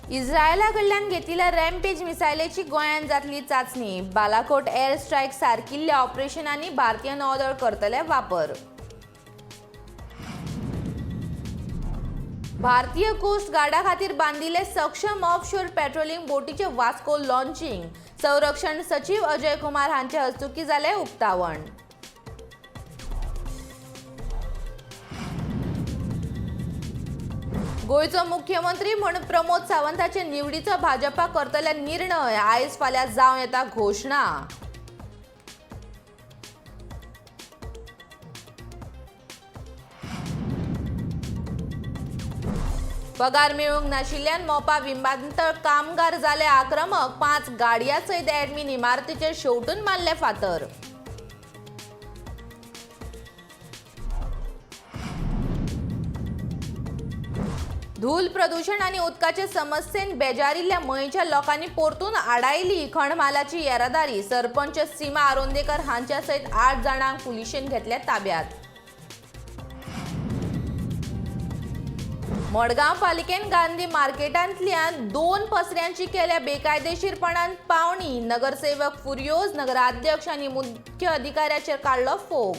इस्रायला कडल्यान घेतिल्ल्या रॅम्पेज मिसायलेची गोंयांत जातली चांचणी. बालाकोट एअर स्ट्रायक सारकिल्ल्या ऑपरेशनांनी भारतीय नौदळ करतले वापर. भारतीय कोस्ट गार्डा खातीर बांदिल्ले सक्षम ऑफशोर पेट्रोलिंग बोटीचे वास्को लॉन्चिंग. संरक्षण सचीव अजय कुमार हांचे हस्तुकीं जालें उक्तावण. गोंयचो मुख्यमंत्री म्हूण प्रमोद सावंताचे निवडीचो भाजपा करतले निर्णय. आयज फाल्यां जावं येता घोशणा. पगार मेळूंक नाशिल्ल्यान मोपा विमानतळ कामगार जाले आक्रमक. 5 गाडयां सयत ऍडमीन इमारतीचेर शेवटून मारले फातर. धूल प्रदूषण आनी उदकाचे समस्येन बेजारिल्ल्या मयेंच्या लोकांनी परतून आडायली खणमालाची येरादारी. सरपंच सीमा आरोंदेकर हांच्या सयत 8 जाणांक पुलिशेन घेतले ताब्यात. मडगांव पालिकेन गांधी मार्केटांतल्यान 2 पसऱ्यांची केल्या बेकायदेशीरपणान पावणी. नगरसेवक फुर्योज, नगराध्यक्ष आनी मुख्य अधिकाऱ्याचेर काडलो फोग.